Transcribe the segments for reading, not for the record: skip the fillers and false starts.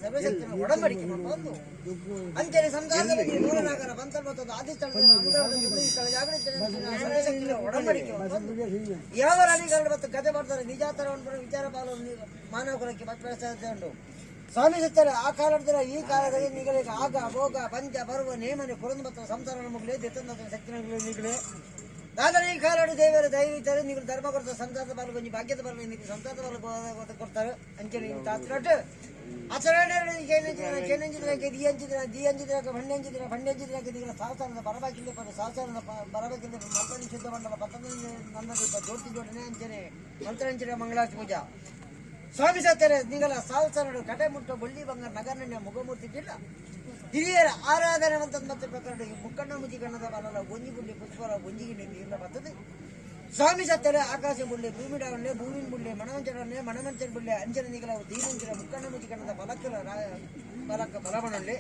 ಸರ್ವಶಕ್ತಿನ ಒಡಂಬಡಿಕೆ ಮಲ್ಪೊಂದು ಅಂಚನೆ ಸಂಸಾರದಲ್ಲಿ ಮೂಲನಾಗರ ಬಂತಲ್ ಮತ್ತು ಆದಿಸ್ಥಳದ ಅನುಗ್ರಹದ ಈ ಸ್ಥಳ ಜಾಗೃತಿ ಸರ್ವಶಕ್ತಿನ ಒಡಂಬಡಿಕೆ ಮಲ್ಪೊಂದು ಯಾವ ರಾಣಿಗಳು ಮತ್ತು ಕತೆ ಮಾಡ್ತಾರೆ ನಿಜಾತರವನ್ನು ವಿಚಾರ ಪಾಲು ಮಾನವ ಕುಲಕ್ಕೆ ಮತ್ತೆ ಉಂಟು. ಸ್ವಾಮಿ ಸತ್ಯರ ಆ ಕಾಲದ ಈ ಕಾಲದಲ್ಲಿ ನಿಗಳಿಗೆ ಆಗ ಭೋಗ ಪಂಚ ಬರುವ ನೇಮನೆ ಕುರಂದು ಮತ್ತು ಸಂಸಾರ ನಮಗಲೇ ದೆತ್ತಂದ ಶಕ್ತಿ ನಿಗಳೇ ದಾದರ ಈ ಕಾಲಡು ದೇವರ ದೈವಿತಾರೆ ನೀವು ಧರ್ಮ ಕೊಡ್ತಾರೆ, ಸಂಸಾರದ ಬಾಲು ಕೊಂಚ ಭಾಗ್ಯದ ಬಾಲು ನೀವು ಸಂಸಾರದ ಬಾಲು ಕೊಡ್ತಾರೆ. ಅಂಚನೆ ತಾತ್ರಾಟ್ ಆಚರಣೆ ಕೇನಂಚಿನ ಕೇನಂಚಿನ the ಅಂಚಿನ the ಅಂಚಿನ ಬಂಡೆ ಅಂಚಿನ ಬಂಡೆ ಅಂಚಿನ ನಿಗಳ ಸಾವಸಾರದ ಬರಬೇಕಿಲ್ಲ ಪದ ಸಾವಸಾರದ ಬರಬೇಕಿಲ್ಲ ಮಂತ್ರ ಶುದ್ಧ ಮಂಡಲ ಪತ್ತನ ನಂದದೀಪ ಜೋಡಿ ಜೋಡಣೆ ಅಂಚನೆ ಮಂತ್ರಂಚಿನ ಮಂಗಳಾರತಿ ಪೂಜಾ. ಸ್ವಾಮಿ ಸತ್ಯರ ನಿಗಳ ಸಾವಸಾರಡು ಕಟೆ ಮುಟ್ಟ ಬಳ್ಳಿ ಬಂಗಾರ ನಗರಣ್ಯ ಮುಗಮೂರ್ತಿ ಜಿಲ್ಲ ಹಿರಿಯರ ಆರಾಧನೆ ಅಂತ ಮತ್ತೆ ಪ್ರಕಾರ ಮುಕ್ಕಣ್ಣ ಮುಜಿ ಕಣ್ಣದ ಬಲಲ ಒಂಜಿ ಬುಳ್ಳಿ ಪುಷ್ಪರ ಒಂಜಿಗಿಂಡಿ ನೀರ್ನ ಬರ್ತದೆ. ಸ್ವಾಮಿ ಸತ್ಯರ ಆಕಾಶ ಬುಳ್ಳೆ ಭೂಮಿ ಡಾವಣ್ಣೆ ಭೂಮಿನ ಬುಳ್ಳೆ ಮಣವಂಚರನ್ನೇ ಮಣವಂಚನ ಬುಳ್ಳೆ ಅಂಚನ ನಿಗಲ ದೀನಂಚನ ಮುಕ್ಕಣ್ಣ ಮುಜಿ ಕಣ್ಣದ ಬಲಕ್ಕಲ ಬಲಕ್ಕ ಬಲವನಳ್ಳಿ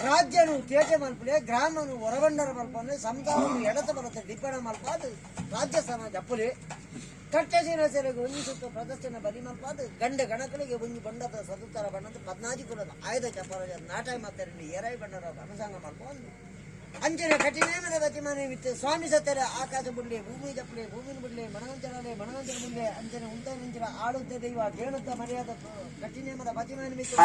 ರಾಜ್ಯನು ತೇಜ ಮಲ್ಪಲೆ ಗ್ರಾಮನು ಹೊರಬಂಡರ ಮಲ್ಪನೆ ಸಂಸಾರನು ಎಡತ ಬಲತ ದಿಬ್ಬಣ ಮಲ್ಪಾದು ರಾಜ್ಯ ಸ್ಥಾನ ಜಪ್ಪುಲೆ ಕಟ್ಟಶೀಲ ಸೆರೆಗೆ ಒಂಜಿ ಸುತ್ತ ಪ್ರದರ್ಶನ ಬಲಿ ಮಲ್ಪಾದು ಗಂಡ ಗಣಕಳಿಗೆ ಒಂಜಿ ಬಂಡದ ಸದುತ್ತರ ಬಣ್ಣದ ಪದ್ನಾಜಿ ಕುಲದ ಆಯುಧ ಚಪ್ಪರ ನಾಟ ಮಾತರಲ್ಲಿ ಏರಾಯಿ ಬಂಡರ ಅನುಸಂಗ ಮಲ್ಪೊಂದು ಅಂಚನೆ ಕಠಿಣೇಮನ ಬತಿಮಾನೆ ಮಿತ್ತು ಸ್ವಾಮಿ ಸತ್ಯರ ಆಕಾಶ ಬುಳ್ಳೆ ಭೂಮಿ ಜಪ್ಪಲೆ ಭೂಮಿನ ಬುಳ್ಳೆ ಮಣವಂಚರಲೆ ಮಣವಂಚನ ಬುಳ್ಳೆ ಅಂಚನೆ ಉಂಟನಂಚನ ಆಳುತ್ತ ದೈವ ಗೇಣುತ್ತ ಮರ್ಯಾದ ಕಠಿಣೇಮದ ಬತಿಮಾನೆ ಮಿತ್ತು.